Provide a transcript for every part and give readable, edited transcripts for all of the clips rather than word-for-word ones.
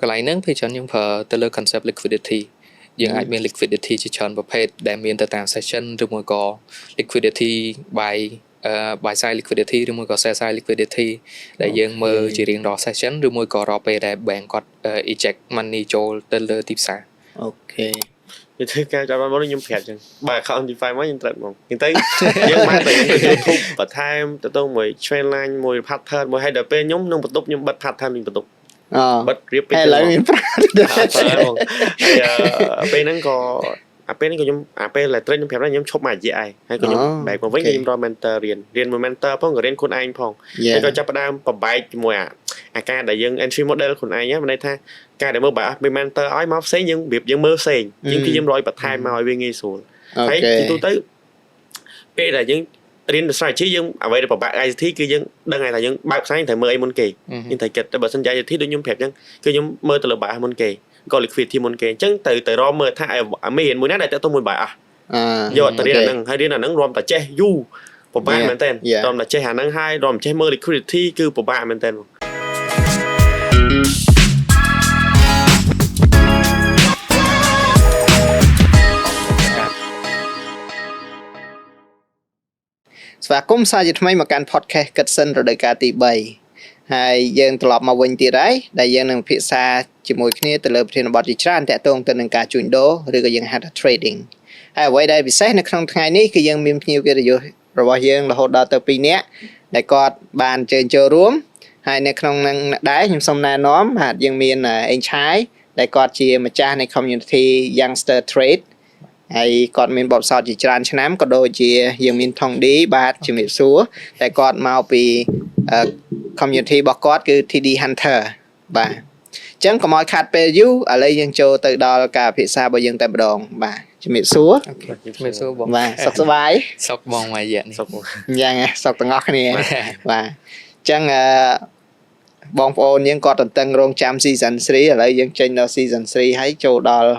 កន្លែងហ្នឹងពេលច្រើនយើងប្រើទៅលើ concept liquidity។ យើងអាចមាន liquidity ជាច្រើនប្រភេទដែលមានទៅតាម session ឬមួយក៏ liquidity buy side liquidity ឬមួយក៏ sell side liquidity ដែលយើងមើលជារៀងរាល់ session ឬមួយក៏រាល់ពេលដែល bank គាត់ inject money ចូលទៅលើទីផ្សារ។ Okay។ និយាយធ្វើការចាប់បានមកខ្ញុំប្រាប់ចឹងបើ account DeFi មកខ្ញុំ trade ហ្មងចឹងទៅយើងបានទៅ YouTube បន្ថែមទៅទៅមួយ trend line មួយ pattern មួយហើយដល់ពេលខ្ញុំនឹងបន្ទប់ខ្ញុំបិទ pattern វិញបន្ទប់ អូ បិទរៀបពេក ឥឡូវមានប្រាក់ អត់ប្រើហ្មងហើយពេលហ្នឹងក៏អាពេលហ្នឹងក៏ខ្ញុំអាពេលដែល trade ខ្ញុំប្រាប់ថាខ្ញុំឈប់មួយរយៈហើយហើយក៏ខ្ញុំបែកមកវិញខ្ញុំរក mentor រៀនរៀនមួយ mentor ផងក៏រៀនខ្លួនឯងផងហើយក៏ចាប់ផ្ដើមបំបែកជាមួយអាការដែលយើង entry model ខ្លួនឯងហ្នឹងមានន័យថាការដែលមើលបែបមាន mentor ឲ្យមកផ្សេងយើងរបៀបយើងមើលផ្សេងយើងព្យាយាមរយបន្ថែមមកឲ្យវាងាយស្រួល ហើយជាទូទៅពេលដែលយើងរៀន strategy យើងអ្វីដែលពិបាក ICT គឺយើងដឹងហើយថាយើងបើកផ្សាយត្រូវមើលអីមុនគេយើងត្រូវគិតតែបើសិនជា ICT ដូចខ្ញុំប្រាប់អញ្ចឹងគឺខ្ញុំមើលទៅលើ bias មុនគេក៏ liquidity មុនគេអញ្ចឹងទៅទៅរកមើលថាអាមេរៀនមួយណាដែលតទៅមួយ bias យកទៅរៀនអាហ្នឹងហើយរៀនអាហ្នឹងរំតែចេះយូរពិបាកមែនតើរំតែចេះអាហ្នឹងហើយរំចេះមើល liquidity គឺពិបាកមែនតើ។ ស្វាគមន៍សាជាថ្មីមកកាន់ podcast គិតសិនរដូវកាលទី3ហើយយើងត្រឡប់មកវិញទៀតហើយដែលយើងនឹងពិភាក្សាជាមួយគ្នាទៅលើប្រធានបទជាច្រើនតាក់ទងទៅនឹងការជួញដូរឬក៏យើងហៅថា trading។ ហើយអ្វីដែលពិសេសនៅក្នុងថ្ងៃនេះគឺយើងមានភ្ញៀវកិត្តិយសរបស់យើងរហូតដល់ទៅ2នាក់ដែលគាត់បានអញ្ជើញចូលរួមហើយនៅក្នុងនឹងដែរខ្ញុំសូមណែនាំបាទយើងមានអេងឆាយដែលគាត់ជាម្ចាស់នៃ community Youngster Trade ហើយគាត់មានបទពិសោធន៍ជាច្រើនឆ្នាំក៏ដូចជាយើងមានថងឌីបាទជំរាបសួរតែគាត់មកពី community របស់គាត់គឺ TD Hunter បាទអញ្ចឹងកុំឲ្យខាតពេលយូរឥឡូវយើងចូលទៅដល់ការពិភាក្សារបស់យើងតែម្ដងបាទជំរាបសួរ។ ជំរាបសួរបង។ បាទសុខសប្បាយ? សុខបងមួយរយៈនេះ។ សុខ។ យ៉ាងសុខទាំងអស់គ្នាបាទអញ្ចឹងអឺបងប្អូនយើងគាត់ទន្ទឹងរង់ចាំ season 3ឥឡូវយើងចេញដល់ season 3ហើយចូលដល់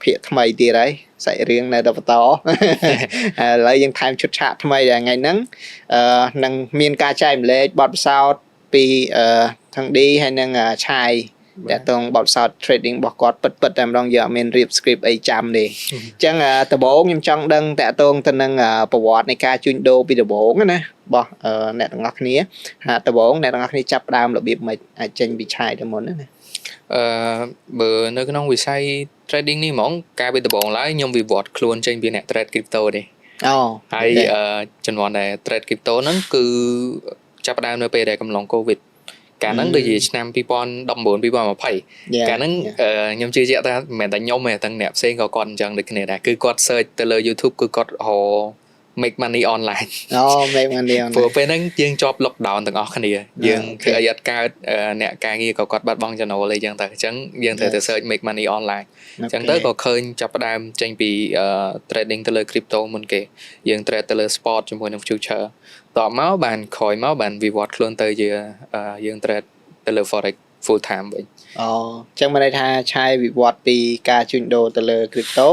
ភាគថ្មីទៀតហើយសាច់រឿងនៅតែបន្តឥឡូវយើងថែមឈុតឆាកថ្មីដែលថ្ងៃហ្នឹងអឺនឹងមានការចែករំលែកបទពិសោធន៍ពីអឺថងឌីហើយនឹងឆាយតាក់ទងបទពិសោធន៍ trading របស់គាត់ពិតពិតតែម្ដងយើងអត់មានរៀប script អីចាំទេអញ្ចឹងដំបូងខ្ញុំចង់ដឹងតាក់ទងទៅនឹងប្រវត្តិនៃការជួញដូរពីដំបូងណារបស់អ្នកទាំងអស់គ្នាហាដំបូងអ្នកទាំងអស់គ្នាចាប់ផ្ដើមរបៀបម៉េចអាចចេញពីឆាយទៅមុនណា? បើនៅក្នុងវិស័យ trading នេះហ្មងកាលពីដំបូងឡើយខ្ញុំវិវត្តខ្លួនចេញពីអ្នក trade crypto ទេ។ អូ ហើយអឺជំនាន់ដែល trade crypto ហ្នឹងគឺចាប់ផ្ដើមនៅពេលដែលកំឡុង covid កាលហ្នឹងដូចជាឆ្នាំ2019 2020កាលហ្នឹងខ្ញុំជឿជាក់ថាមិនមែនតែខ្ញុំទេទាំងអ្នកផ្សេងក៏គាត់អញ្ចឹងដូចគ្នាដែរគឺគាត់ search ទៅលើ YouTube គឺគាត់រក make money online។ អូ make money online។ ព្រោះពេលហ្នឹងយើងជាប់ lockdown ទាំងអស់គ្នាយើងធ្វើអីអត់កើតអ្នកការងារក៏គាត់បាត់បង់ចំណូលអីចឹងទៅអញ្ចឹងយើងត្រូវតែ search make money online អញ្ចឹងទៅក៏ឃើញចាប់ផ្ដើមចេញពី trading ទៅលើ crypto មុនគេយើង trade ទៅលើ spot ជាមួយនឹង future តបមកបានក្រោយមកបានវិវត្តខ្លួនទៅជាយើង trade ទៅលើ forex full time វិញ។ អូអញ្ចឹងមានន័យថាឆាយវិវត្តពីការជួញដូរទៅលើ crypto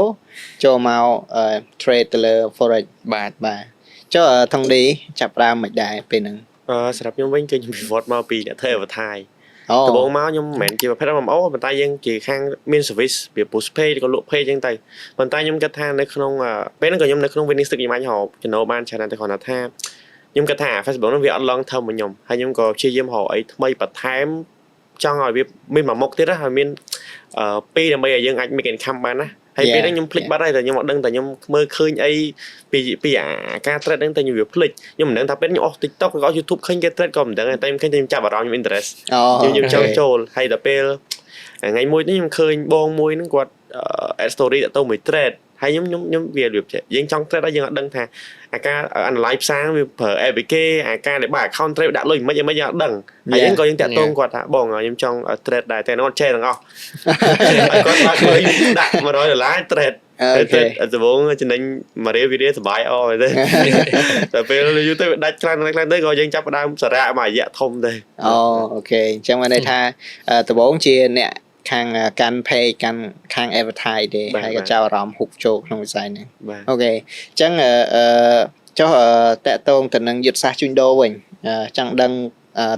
ចូលមក trade ទៅលើ forex? បាទ។ បាទចុះថងឌីចាប់ផ្ដើមមិនដែរពេលហ្នឹង? សម្រាប់ខ្ញុំវិញគឺខ្ញុំវិវត្តមកពីអ្នកធ្វើ advertise។ អូ ដំបូងមកខ្ញុំមិនមែនជាប្រភេទ MMO ប៉ុន្តែយើងជាខាងមាន service វា push page ឬក៏លក់ page អញ្ចឹងទៅប៉ុន្តែខ្ញុំគិតថានៅក្នុងពេលហ្នឹងក៏ខ្ញុំនៅក្នុង winning streak ខ្ញុំអាចរកចំណូលបានច្រើនតែគ្រាន់តែថាខ្ញុំគិតថា Facebook ហ្នឹងវាអត់ long term មកខ្ញុំហើយខ្ញុំក៏ព្យាយាមរកអីថ្មីបន្ថែមចង់ឲ្យវាមានមួយមុខទៀតណាហើយមានពេលដើម្បីឲ្យយើងអាច make income បានណាហើយពេលហ្នឹងខ្ញុំភ្លេចបាត់ហើយតែខ្ញុំអត់ដឹងតែខ្ញុំមើលឃើញអីពីអាការ trade ហ្នឹងតែខ្ញុំវាភ្លេចខ្ញុំមិនដឹងថាពេលខ្ញុំអស់ TikTok ឬក៏ YouTube ឃើញគេ trade ក៏មិនដឹងដែរតែខ្ញុំឃើញតែខ្ញុំចាប់អារម្មណ៍ខ្ញុំ interest ខ្ញុំចង់ចូលហើយដល់ពេលថ្ងៃមួយនេះខ្ញុំឃើញបងមួយហ្នឹងគាត់ add story ទៅមួយ trade ហើយខ្ញុំវារបៀបចេះយើងចង់ trade ហើយយើងអត់ដឹងថាអាការ analyze ផ្សារវាប្រើ APK អាការដែលបើ account trade ដាក់លុយមិនមិនយើងអត់ដឹងហើយយើងក៏យើងតាក់ទងគាត់ថាបងខ្ញុំចង់ trade ដែរតែគាត់ចេះទាំងអស់ហើយគាត់បើកលុយដាក់100ដុល្លារ trade ហើយ trade ដំបូងចំណេញមួយរៀលពីររៀលសប្បាយអទៅតែពេលយូរទៅវាដាច់ខ្លាំងខ្លាំងទៅក៏យើងចាប់ផ្ដើមសារៈមួយរយៈធំទៅ។ អូ okay អញ្ចឹងមានន័យថាដំបូងជាអ្នកខាងកាន់ page កាន់ខាង advertise ទេហើយក៏ចាប់អារម្មណ៍ហុកចូលក្នុងវិស័យហ្នឹង។ បាទ។ Okay អញ្ចឹងអឺចុះតាក់ទងទៅនឹងយុទ្ធសាស្ត្រជួញដូរវិញចង់ដឹង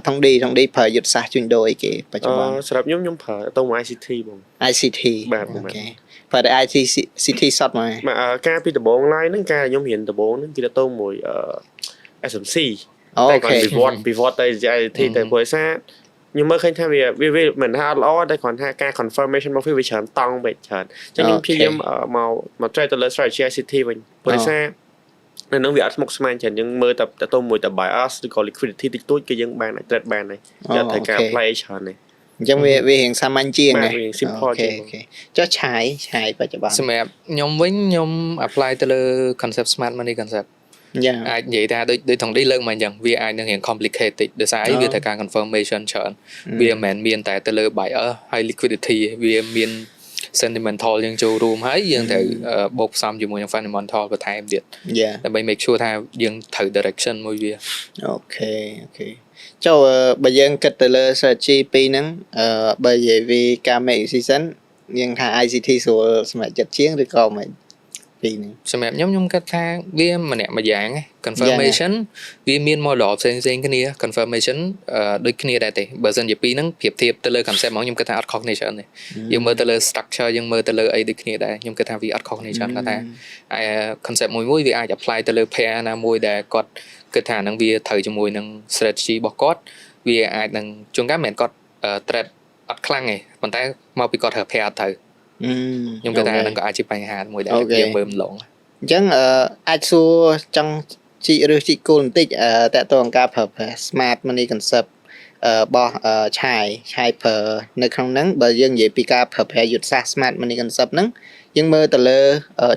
ថងឌីថងឌីប្រើយុទ្ធសាស្ត្រជួញដូរអីគេបច្ចុប្បន្ន? សម្រាប់ខ្ញុំខ្ញុំប្រើទៅមួយ ICT បង។ ICT? បាទបង។ Okay ប្រើតែ ICT សុទ្ធមក? បាទការពីដំបូងឡើយហ្នឹងការខ្ញុំរៀនដំបូងហ្នឹងគឺទៅមួយSMC តែគាត់វិវត្តទៅ ICT ទៅព្រោះឯសារខ្ញុំមើលឃើញថាវាវាមិនថាអត់ល្អតែគ្រាន់ថាការ confirmation របស់វាវាច្រើនតង់ពេកច្រើនអញ្ចឹងខ្ញុំព្យាយាមមក try ទៅលើ strategy ICT វិញព្រោះឯសារនៅនឹងវាអត់ស្មុគស្មាញច្រើនយើងមើលតែទៅមួយតែ bias ឬក៏ liquidity តិចតួចគឺយើងបានអាច trade បានហើយគេអត់ត្រូវការ apply ច្រើនទេ។ អញ្ចឹងវាវារៀងសាមញ្ញជាងណា។ វារៀង simple ជាង។ Okay ចុះឆាយឆាយបច្ចុប្បន្ន? សម្រាប់ខ្ញុំវិញខ្ញុំ apply ទៅលើ concept smart money concept។ អាចនិយាយថាដូចដូចថងនេះលើកមកអញ្ចឹងវាអាចនឹងរៀង complicate តិចដោយសារអីវាត្រូវការ confirmation ច្រើនវាមិនមែនមានតែទៅលើ bias ហើយ liquidity វាមាន sentimental យើងចូលរួមហើយយើងត្រូវបូកផ្សំជាមួយនឹង fundamental បន្ថែមទៀត ដើម្បី make sure ថាយើងត្រូវ direction មួយវា។ Okay ចូលបើយើងគិតទៅលើ strategy ពីរហ្នឹងបើនិយាយពីការ make decision យើងថា ICT ស្រួលសម្រាប់ចិត្តជាងឬក៏មិនពីរហ្នឹង? សម្រាប់ខ្ញុំខ្ញុំគិតថាវាម្នាក់មួយយ៉ាង confirmation វាមាន model ផ្សេងផ្សេងគ្នា confirmation ដូចគ្នាដែរទេបើសិនជាពីរហ្នឹងប្រៀបធៀបទៅលើ concept ហ្មងខ្ញុំគិតថាអត់ខុសគ្នាច្រើនទេយើងមើលទៅលើ structure យើងមើលទៅលើអីដូចគ្នាដែរខ្ញុំគិតថាវាអត់ខុសគ្នាច្រើនគាត់ថា concept មួយមួយវាអាច apply ទៅលើ pair ណាមួយដែលគាត់គិតថាហ្នឹងវាត្រូវជាមួយនឹង strategy របស់គាត់វាអាចនឹងជួនកាលមិនមែនគាត់ trade អត់ខ្លាំងទេប៉ុន្តែមកពីគាត់រើ pair អត់ត្រូវខ្ញុំគិតថាហ្នឹងក៏អាចជាបញ្ហាមួយដែរយើងមើលមិនឡង។ អញ្ចឹងអាចសួរចង់ជីកឬជីកគោលបន្តិចតើតើការប្រើប្រាស់ smart money concept របស់ឆាយឆាយប្រើនៅក្នុងហ្នឹងបើយើងនិយាយពីការប្រើប្រាស់យុទ្ធសាស្ត្រ smart money concept ហ្នឹងយើងមើលទៅលើ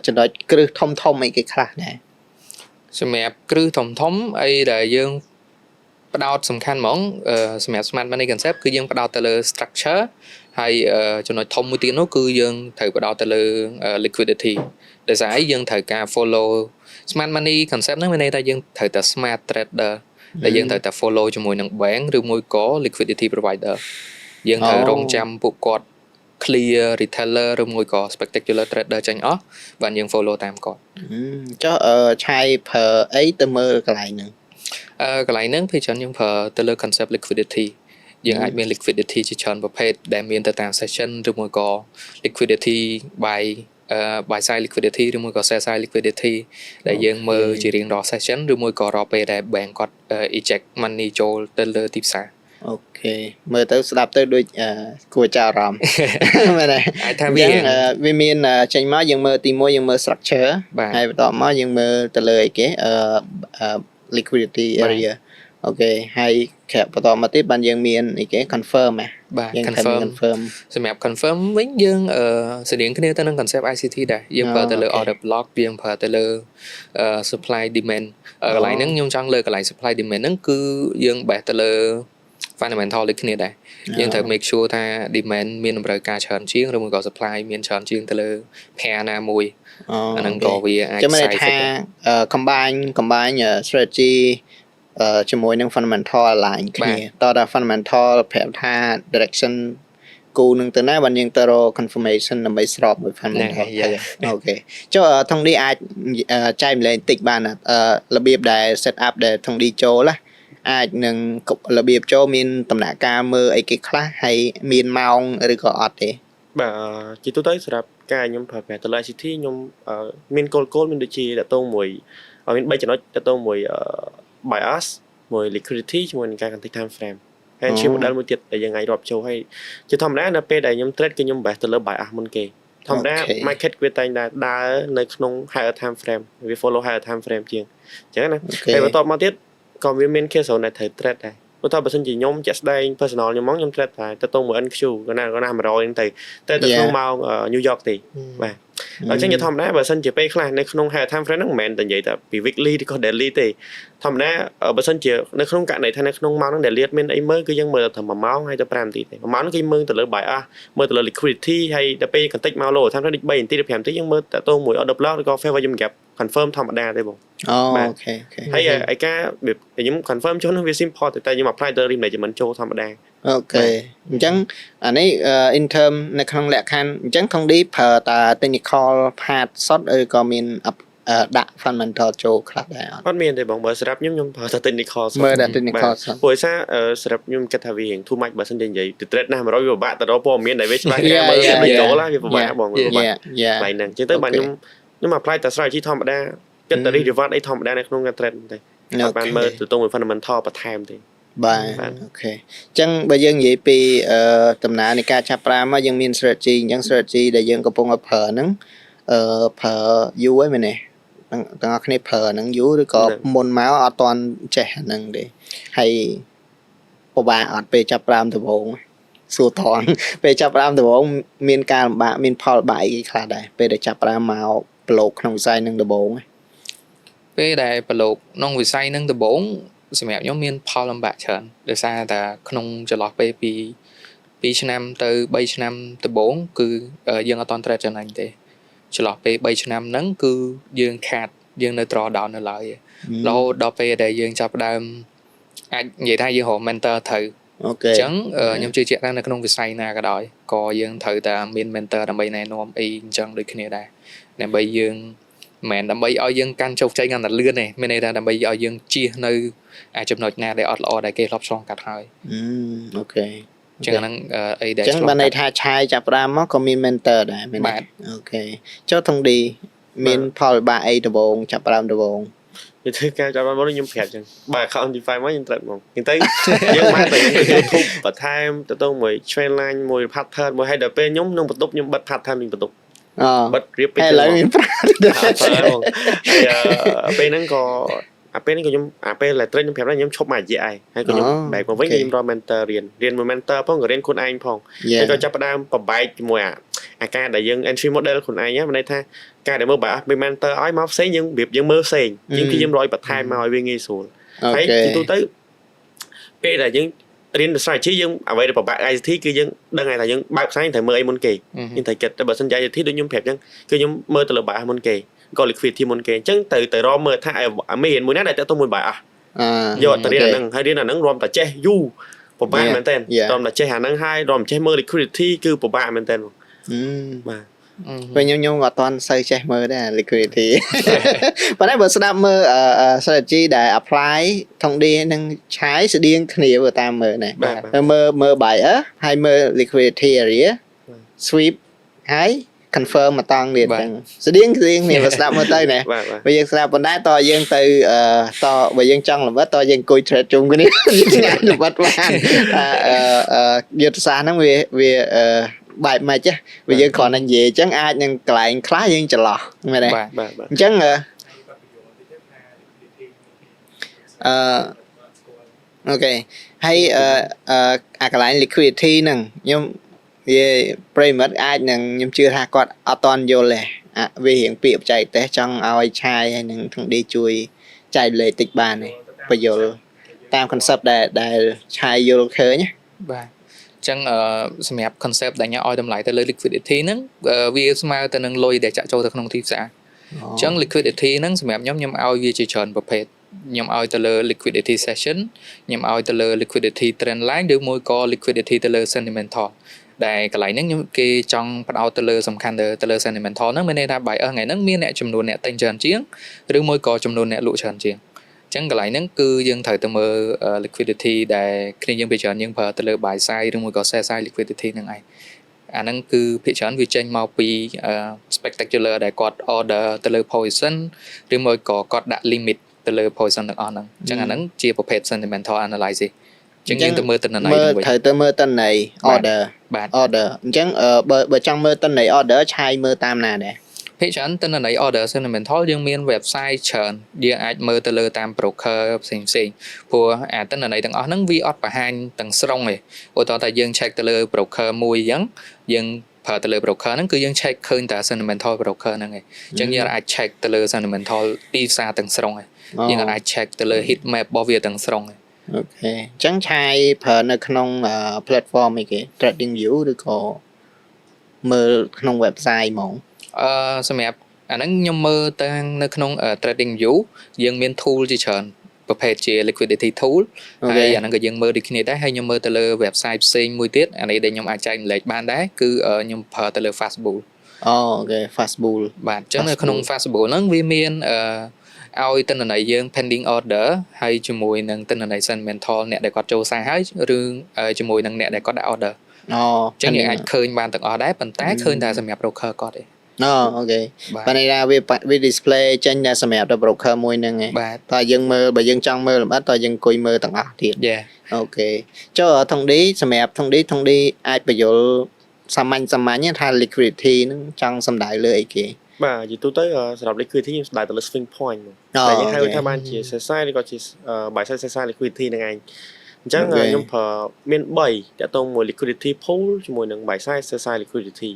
ចំណុចគ្រឹះធំធំអីគេខ្លះដែរ? សម្រាប់គ្រឹះធំធំអីដែលយើងផ្ដោតសំខាន់ហ្មងសម្រាប់ smart money concept គឺយើងផ្ដោតទៅលើ structure ហើយចំណុចធំមួយទៀតនោះគឺយើងត្រូវផ្ដោតទៅលើ liquidity ដោយសារអីយើងត្រូវការ follow smart money concept ហ្នឹងមានន័យថាយើងត្រូវតែ smart trader ដែលយើងត្រូវតែ follow ជាមួយនឹង bank ឬមួយក៏ liquidity provider យើងត្រូវរងចាំពួកគាត់ clear retailer ឬមួយក៏ spectacular trader ចេញអស់បានយើង follow តាមគាត់។ ចុះឆាយប្រើអីទៅមើលកន្លែងហ្នឹង? កន្លែងហ្នឹងពេលច្រើនយើងប្រើទៅលើ concept liquidity យើងអាចមាន liquidity ជាច្រើនប្រភេទដែលមានទៅតាម session ឬមួយក៏ liquidity buy side liquidity ឬមួយក៏ sell side liquidity ដែលយើងមើលជារៀងរាល់ session ឬមួយក៏រាល់ពេលដែល bank គាត់ inject money ចូលទៅលើទីផ្សារ។ Okay មើលទៅស្ដាប់ទៅដូចគួរចាប់អារម្មណ៍មែនទេ? អាចថាវា វាមានចេញមកយើងមើលទី1យើងមើល structure ហើយបន្ទាប់មកយើងមើលទៅលើអីគេliquidity area okay ហើយក្រៅបន្តមកទៀតបានយើងមានអីគេ confirm ហ៎? បាទ។ យើង confirm confirm សម្រាប់ confirm វិញយើងស្តៀងគ្នាទៅនឹង concept ICT ដែរយើងប្រើទៅលើ order block យើងប្រើទៅលើ supply demand កន្លែងហ្នឹងខ្ញុំចង់លើកន្លែង supply demand ហ្នឹងគឺយើង base ទៅលើ fundamental ដូចគ្នាដែរយើងត្រូវ make sure ថា demand មានតម្រូវការច្រើនជាងឬមួយក៏ supply មានច្រើនជាងទៅលើ pair ណាមួយអាហ្នឹងក៏វាអាច ចាំន័យថា combine strategy ជាមួយនឹង fundamental align គ្នាតើ fundamental ប្រាប់ថា direction គូនឹងទៅណាបានយើងទៅរក confirmation ដើម្បីស្របមួយ fundamental។ Okay ចុះថងនេះអាចចែកម្លែកបន្តិចបានរបៀបដែល set up ដែលថងឌីចូលណាអាចនឹងរបៀបចូលមានដំណាក់កាលមើលអីគេខ្លះហើយមានម៉ោងឬក៏អត់ទេ? បាទជាទូទៅសម្រាប់ការខ្ញុំប្រើប្រាស់ទៅលើ ICT ខ្ញុំមានគោលគោលមានដូចជាតកតងមួយមាន3ចំណុចតកតងមួយ bias មួយ liquidity ជាមួយនឹងការ context time frame ហើយជា model មួយទៀតដែលយើងអាចរាប់ចូលហើយជាធម្មតានៅពេលដែលខ្ញុំ trade គឺខ្ញុំ base ទៅលើ bias មុនគេធម្មតា market វាតែងតែដើរនៅក្នុង higher time frame វា follow higher time frame ជាងអញ្ចឹងណាហើយបន្ទាប់មកទៀតក៏វាមាន case ដែលត្រូវ trade ដែរព្រោះថាបើសិនជាខ្ញុំជាក់ស្ដែង personal ខ្ញុំមកខ្ញុំ trade តែទៅទៅមួយ NQ កណាកណា100ហ្នឹងទៅតែទៅក្នុងម៉ោង New York ទេបាទអញ្ចឹងជាធម្មតាបើសិនជាពេលខ្លះនៅក្នុង higher time frame ហ្នឹងមិនមែនតែនិយាយតែពី weekly ឬក៏ daily ទេធម្មតាបើសិនជានៅក្នុងករណីថានៅក្នុងម៉ោងហ្នឹង daily អត់មានអីមើលគឺយើងមើលតែ1ម៉ោងហើយទៅ5នាទីទេ1ម៉ោងហ្នឹងគេមើលទៅលើ bias មើលទៅលើ liquidity ហើយដល់ពេលកន្តិចមក low time frame ដូច3នាទីឬ5នាទីយើងមើលតទៅមួយ order block ឬក៏ fair value gap confirm ធម្មតាទេបង។ អូ okay ហើយឯការខ្ញុំ confirm ចូលនោះវា simple តែខ្ញុំ apply ទៅ risk management ចូលធម្មតា។ Okay អញ្ចឹងអានេះ in term នៅក្នុងលក្ខខណ្ឌអញ្ចឹងថងឌីប្រើតា technical part សុទ្ធឬក៏មាន ដាក់ fundamental ចូលខ្លះដែរអត់? អត់មានទេបងបើសម្រាប់ខ្ញុំខ្ញុំប្រើតែ technical មើលតែ technical សិន។ ព្រោះឯសារសម្រាប់ខ្ញុំគិតថាវារៀង too much បើសិនជានិយាយទៅ trade ណាស់100វាពិបាកទៅរកព័ត៌មានដែលវាច្បាស់ មើល ដូចចូលវាពិបាកបងវាពិបាក កន្លែងហ្នឹងអញ្ចឹងទៅបាទខ្ញុំខ្ញុំ apply តែ strategy ធម្មតាគិតតែ risk reward អីធម្មតានៅក្នុងការ trade ទេអត់បានមើលទៅទៅមួយ fundamental បន្ថែមទេ។ បាទ បាទ។ Okay អញ្ចឹងបើយើងនិយាយពីដំណើរនៃការចាប់ផ្ដើមមកយើងមាន strategy អញ្ចឹង strategy ដែលយើងកំពុងតែប្រើហ្នឹងប្រើយូរហើយមែនទេទាំងទាំងអស់គ្នាប្រើហ្នឹងយូរឬក៏មុនមកអត់ទាន់ចេះអាហ្នឹងទេហើយពិបាកអត់ពេលចាប់ផ្ដើមដំបូងសួរថង ពេលចាប់ផ្ដើមដំបូងមានការលំបាកមានផលលំបាកអីខ្លះដែរពេលដែលចាប់ផ្ដើមមកប្រឡូកក្នុងវិស័យហ្នឹងដំបូង? ពេលដែលប្រឡូកក្នុងវិស័យហ្នឹងដំបូងសម្រាប់ខ្ញុំមានផលលំបាកច្រើនដោយសារតែក្នុងចន្លោះពេលពី2ឆ្នាំទៅ3ឆ្នាំដំបូងគឺយើងអត់ទាន់ trade ចំណេញទេចន្លោះពេល3ឆ្នាំហ្នឹងគឺយើងខាតយើងនៅ draw down នៅឡើយរហូតដល់ពេលដែលយើងចាប់ផ្ដើមអាចនិយាយថាយើងរក mentor ត្រូវ។ អញ្ចឹងខ្ញុំជឿជាក់ថានៅក្នុងវិស័យណាក៏ដោយក៏យើងត្រូវតែមាន mentor ដើម្បីណែនាំអីអញ្ចឹងដូចគ្នាដែរដើម្បីយើងមិនមែនដើម្បីឲ្យយើងកាន់ជោគជ័យកាន់តែលឿនទេមានន័យថាដើម្បីឲ្យយើងជៀសនៅអាចំណុចណាដែលអត់ល្អដែលគេធ្លាប់ឆ្លងកាត់ហើយ។ Okay អញ្ចឹងអាហ្នឹងអីដែល អញ្ចឹង ឆ្លង បានន័យ កាត់ ថាឆាយចាប់ផ្ដើមមកក៏មាន mentor ដែរមែនទេ? បាទ។ Okay ចុះថងឌីមានផលវិបាកអីដំបូងចាប់ផ្ដើមដំបូង? និយាយធ្វើការចាប់បានមកខ្ញុំប្រាប់ចឹងបើ account DeFi មកខ្ញុំត្រូវហ្មងចឹងទៅយើងបានទៅ YouTube បន្ថែមទៅទៅមួយ trend line មួយ pattern មួយហើយដល់ពេលខ្ញុំក្នុងបន្ទប់ខ្ញុំបិទ pattern វិញបន្ទប់ អូ បិទរៀបពេក ហើយឥឡូវមានប្រាក់ទេ? អត់ប្រើហ្មងហើយពេលហ្នឹងក៏អាពេលហ្នឹងក៏ខ្ញុំអាពេលដែល trade ខ្ញុំប្រាប់ថាខ្ញុំឈប់មួយរយៈហើយហើយក៏ខ្ញុំបែកមកវិញខ្ញុំរក mentor រៀនរៀនមួយ mentor ផងក៏រៀនខ្លួនឯងផង ហើយក៏ចាប់ផ្ដើមបំបែកជាមួយអាការដែលយើង entry model ខ្លួនឯងហ្នឹងមានន័យថាការដែលមើលបែបមាន mentor ឲ្យមកផ្សេងយើងរបៀបយើងមើលផ្សេងយើងព្យាយាមរយបន្ថែមមកឲ្យវាងាយស្រួល ហើយជាទូទៅពេលដែលយើងរៀន strategy យើងអ្វីដែលពិបាក ICT គឺយើងដឹងហើយថាយើងបើកផ្សាយត្រូវមើលអីមុនគេយើងត្រូវគិតតែបើសិនជា ICT ដូចខ្ញុំប្រាប់អញ្ចឹងគឺខ្ញុំមើលទៅលើ bias មុនគេក៏ liquidity មុនគេអញ្ចឹងទៅទៅរកមើលថាអាមេរៀនមួយណាដែលតាក់ទងមួយ bias យកទៅរៀនអាហ្នឹងហើយរៀនអាហ្នឹងរំតែចេះយូរពិបាកមែនតើរំតែចេះអាហ្នឹងហើយរំចេះមើល liquidity គឺពិបាកមែនតើបាទ។ ពេលខ្ញុំក៏អត់ទាន់សូវចេះមើលដែរ liquidity ប៉ុន្តែបើស្ដាប់មើល strategy ដែល apply ថងឌីនិងឆាយស្តៀងគ្នាបើតាមមើលណា បាទបាទ មើលមើល buyer ហើយមើល liquidity area sweep ហើយ confirm មកតង់ទៀតចឹងស្តៀងស្តៀងគ្នាបើស្ដាប់មើលទៅណា បាទបាទ។ បើយើងស្ដាប់ប៉ុន្តែតយើងទៅអឺតបើយើងចង់ល្បិតតយើងអង្គុយ trade ជុំគ្នាយើងអាចល្បិតបានថាអឺអឺយុទ្ធសាស្ត្រហ្នឹងវាវាអឺបែបម៉េចបើយើងគ្រាន់តែនិយាយអញ្ចឹងអាចនឹងកន្លែងខ្លះយើងច្រឡោះមែនទេ? បាទ។ បាទបាទ។ អញ្ចឹងអឺអឺ okay ហើយអឺអឺអាកន្លែង liquidity ហ្នឹងខ្ញុំវាប្រិយមិត្តអាចនឹងខ្ញុំជឿថាគាត់អត់ទាន់យល់ទេអាវារៀងពាក្យបច្ចេកទេសចង់ឲ្យឆាយហើយនឹងថងឌីជួយចែករំលែកតិចបានទេបញ្យល់តាម concept ដែលដែលឆាយយល់ឃើញណា? បាទអញ្ចឹងសម្រាប់ concept ដែលញ៉ាំឲ្យតម្លៃទៅលើ liquidity ហ្នឹងវាស្មើទៅនឹងលុយដែលចាក់ចូលទៅក្នុងទីផ្សារអញ្ចឹង liquidity ហ្នឹងសម្រាប់ខ្ញុំខ្ញុំឲ្យវាជាច្រើនប្រភេទខ្ញុំឲ្យទៅលើ liquidity session ខ្ញុំឲ្យទៅលើ liquidity trend line ឬមួយក៏ liquidity ទៅលើ sentimental ដែលកន្លែងហ្នឹងខ្ញុំគេចង់ផ្ដោតទៅលើសំខាន់ទៅលើ sentimental ហ្នឹងមានន័យថា buyer ថ្ងៃហ្នឹងមានអ្នកចំនួនអ្នកទិញច្រើនជាងឬមួយក៏ចំនួនអ្នកលក់ច្រើនជាងអញ្ចឹងកន្លែងហ្នឹងគឺយើងត្រូវទៅមើល liquidity ដែលគ្នាយើងពីច្រើនយើងប្រើទៅលើ buy side ឬមួយក៏ sell side liquidity ហ្នឹងឯងអាហ្នឹងគឺភាគច្រើនវាចេញមកពី spectacular ដែលគាត់ order ទៅលើ position ឬមួយក៏គាត់ដាក់ limit ទៅលើ position ទាំងអស់ហ្នឹងអញ្ចឹងអាហ្នឹងជាប្រភេទ sentimental analysis អញ្ចឹងយើងទៅមើលទិន្នន័យ មើល ហ្នឹងវិញ។ ត្រូវទៅមើលទិន្នន័យ order បាទ។ order អញ្ចឹងបើចង់មើលទិន្នន័យ order ឆាយមើលតាមណាដែរ? ភាគច្រើនទិន្នន័យ order sentimental យើងមាន website ច្រើនយើងអាចមើលទៅលើតាម broker ផ្សេងផ្សេងព្រោះអាទិន្នន័យទាំងអស់ហ្នឹងវាអត់បង្ហាញទាំងស្រុងទេឧទាហរណ៍ថាយើង check ទៅលើ broker មួយអញ្ចឹងយើងប្រើទៅលើ broker ហ្នឹងគឺយើង check ឃើញតែ sentimental broker ហ្នឹងឯងអញ្ចឹងយើងអាច check ទៅលើ sentimental ទីផ្សារទាំងស្រុងឯងយើងអាច check ទៅលើ heat map របស់វាទាំងស្រុងឯង។ Okay អញ្ចឹងឆាយប្រើនៅក្នុង platform អីគេ Trading View ឬក៏មើលក្នុង website ហ្មង? សម្រាប់អាហ្នឹងខ្ញុំមើលទាំងនៅក្នុង Trading View យើងមាន tool ជាច្រើនប្រភេទជា liquidity tool ហើយអាហ្នឹងក៏យើងមើលដូចគ្នាដែរហើយខ្ញុំមើលទៅលើ website ផ្សេងមួយទៀតអានេះដែលខ្ញុំអាចចែករំលែកបានដែរគឺខ្ញុំប្រើទៅលើ Fastbull។ អូ okay Fastbull។ បាទអញ្ចឹងនៅក្នុង Fastbull ហ្នឹងវាមានអឺឲ្យទិន្នន័យយើង pending order ហើយជាមួយនឹងទិន្នន័យ sentimental អ្នកដែលគាត់ចូលផ្សារហើយឬជាមួយនឹងអ្នកដែលគាត់ដាក់ order។ អូ អញ្ចឹងយើងអាចឃើញបានទាំងអស់ដែរប៉ុន្តែឃើញតែសម្រាប់ broker គាត់ទេ។ អូ okay បាទ។ បានន័យថាវាវា display ចេញតែសម្រាប់តែ broker មួយហ្នឹងឯង បាទ។ តើយើងមើលបើយើងចង់មើលលម្អិតតើយើងអង្គុយមើលទាំងអស់ទៀត។ Yeah. Okay ចុះថងឌីសម្រាប់ថងឌីថងឌីអាចពន្យល់សាមញ្ញសាមញ្ញថា liquidity ហ្នឹងចង់សំដៅលើអីគេ? បាទនិយាយទូទៅសម្រាប់ liquidity ខ្ញុំសំដៅទៅលើ swing point ហ្មង អូ តែយើងហៅថាបានជា sell side ឬក៏ជា buy side sell side liquidity ហ្នឹងឯងអញ្ចឹង ខ្ញុំប្រើមាន3តាក់ទងមួយ liquidity pool ជាមួយនឹង buy side sell side liquidity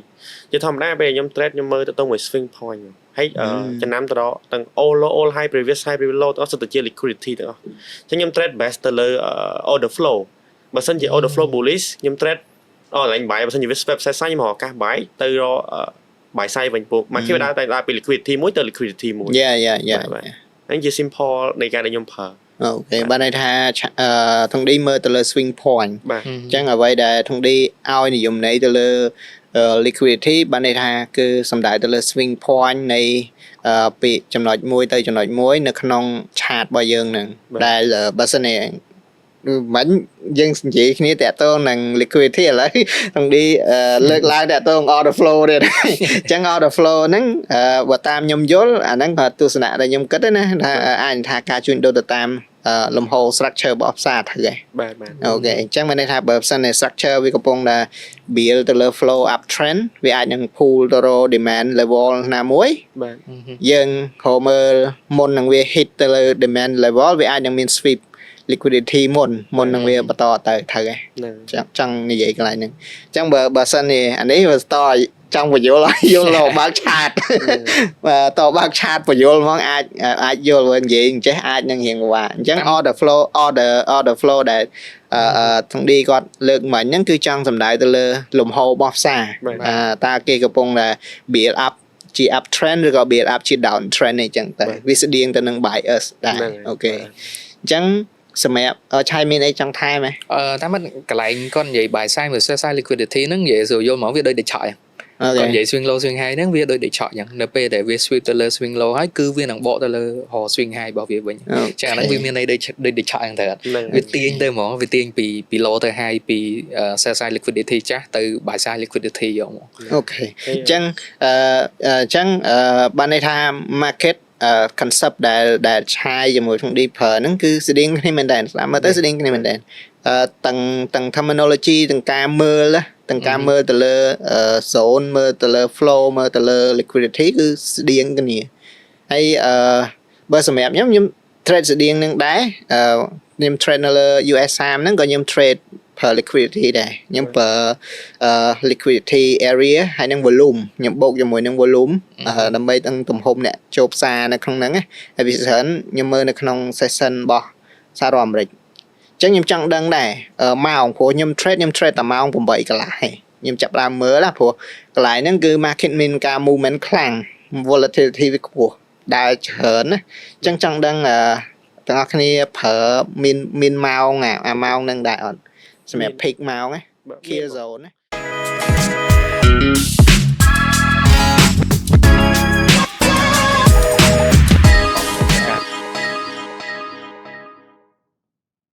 ជាធម្មតាពេលខ្ញុំ trade ខ្ញុំមើលតាក់ទងមួយ swing point ហ្មងហើយចំណាំទៅដល់ទាំង all low, all high, previous high, previous low ទាំងអស់សុទ្ធតែជា liquidity ទាំងអស់អញ្ចឹងខ្ញុំ trade base ទៅលើ order flow បើសិនជា order flow bullish ខ្ញុំ trade អូកន្លែង buy បើសិនជាវា sweep sell side ខ្ញុំរកឱកាស buy ទៅរក buy side វិញពួក market វាដើរតែដើរពី liquidity មួយទៅ liquidity មួយ។ Yeah. បាទហ្នឹងជា simple នៃការដែលខ្ញុំប្រើ។ Okay បានន័យថាឆាអឺថងឌីមើលទៅលើ swing point។ បាទ។ អញ្ចឹងអ្វីដែលថងឌីឲ្យនិយមន័យទៅលើ liquidity បានន័យថាគឺសំដៅទៅលើ swing point នៃពីចំណុចមួយទៅចំណុចមួយនៅក្នុង chart របស់យើងហ្នឹងដែលបើសិនជាមិនយើងនិយាយគ្នាតាក់ទងនឹង liquidity ឥឡូវថងឌីលើកឡើងតាក់ទង order flow ទៀតអញ្ចឹង order flow ហ្នឹងបើតាមខ្ញុំយល់អាហ្នឹងក៏ទស្សនៈដែលខ្ញុំគិតណាថាអាចថាការជួញដូរទៅតាមលំហូរ structure របស់ផ្សារត្រូវទេ? បាទបាទ។ Okay អញ្ចឹងមានន័យថាបើផ្សិននៃ structure វាកំពុងតែ build ទៅលើ flow up trend វាអាចនឹង pull ទៅរក demand level ណាមួយ បាទ។ យើងខមើលមុននឹងវា hit ទៅលើ demand level វាអាចនឹងមាន sweep liquidity មុនមុននឹងវាបន្តទៅត្រូវទេ? ហ្នឹង។ ចង់ចង់និយាយកន្លែងហ្នឹងអញ្ចឹងបើបើសិននេះអានេះវាស្តចង់ពន្យល់ឲ្យយល់ដល់បើក chart បាទតបើក chart ពន្យល់ហ្មងអាចអាចយល់បើនិយាយអញ្ចេះអាចនឹងរៀងពិបាកអញ្ចឹង order flow order flow ដែលអឺអឺថងឌីគាត់លើកមិញហ្នឹងគឺចង់សំដៅទៅលើលំហូររបស់ផ្សារ បាទ។ អឺតើគេកំពុងតែ build up ជា up trend ឬក៏ build up ជា down trend អីចឹងទៅវាស្តៀងទៅនឹង bias ដែរ។ ហ្នឹងហើយ។ Okay អញ្ចឹងសម្រាប់ឆៃមានអីចង់ថែមទេ? តាមពិតកន្លែងគាត់និយាយ buy side មួយ sell side liquidity ហ្នឹងនិយាយស្រួលយល់ហ្មងវាដូចដេកឆក់អញ្ចឹង។ អូ គាត់និយាយ swing low swing high ហ្នឹងវាដូចដេកឆក់អញ្ចឹងនៅពេលដែលវា sweep ទៅលើ swing low ហើយគឺវានឹងបកទៅលើរក swing high របស់វាវិញចឹងអាហ្នឹងវាមានន័យដូចដូចដេកឆក់អញ្ចឹងទៅអត់ ហ្នឹង វាទាញទៅហ្មងវាទាញពី low ទៅ high ពី sell side liquidity ចាស់ទៅ buy side liquidity យកមក។ Okay អញ្ចឹងអឺអញ្ចឹងអឺបានន័យថា market concept ដែលដែលឆាយជាមួយក្នុង deeper ហ្នឹងគឺស្តៀងគ្នាមែនតើស្ដាប់មើលទៅស្តៀងគ្នាមែនតើទាំងទាំង terminology ទាំងការមើលទាំងការមើលទៅលើ zone មើលទៅលើ flow មើលទៅលើ liquidity គឺស្តៀងគ្នាហើយអឺបើសម្រាប់ខ្ញុំខ្ញុំ trade ស្តៀងនឹងដែរអឺខ្ញុំ trade នៅលើ US 30ហ្នឹងក៏ខ្ញុំ trade ប្រើ liquidity ដែរខ្ញុំប្រើ liquidity area ហើយនឹង volume ខ្ញុំបូកជាមួយនឹង volume ដើម្បីទាំងទំហំអ្នកចូលផ្សារនៅក្នុងហ្នឹងណាហើយវាច្រើនខ្ញុំមើលនៅក្នុង session របស់សហរដ្ឋអាមេរិកអញ្ចឹងខ្ញុំចង់ដឹងដែរម៉ោងព្រោះខ្ញុំ trade ខ្ញុំ trade តែម៉ោង8កន្លះឯងខ្ញុំចាប់ដើមមើលណាព្រោះកន្លែងហ្នឹងគឺ market មានការ movement ខ្លាំង volatility វាខ្ពស់ដើរច្រើនណាអញ្ចឹងចង់ដឹងទាំងអស់គ្នាប្រើមានមានម៉ោងអាម៉ោងហ្នឹងដែរអត់សម្រាប់ pick ម៉ោងណា kill zone ណា?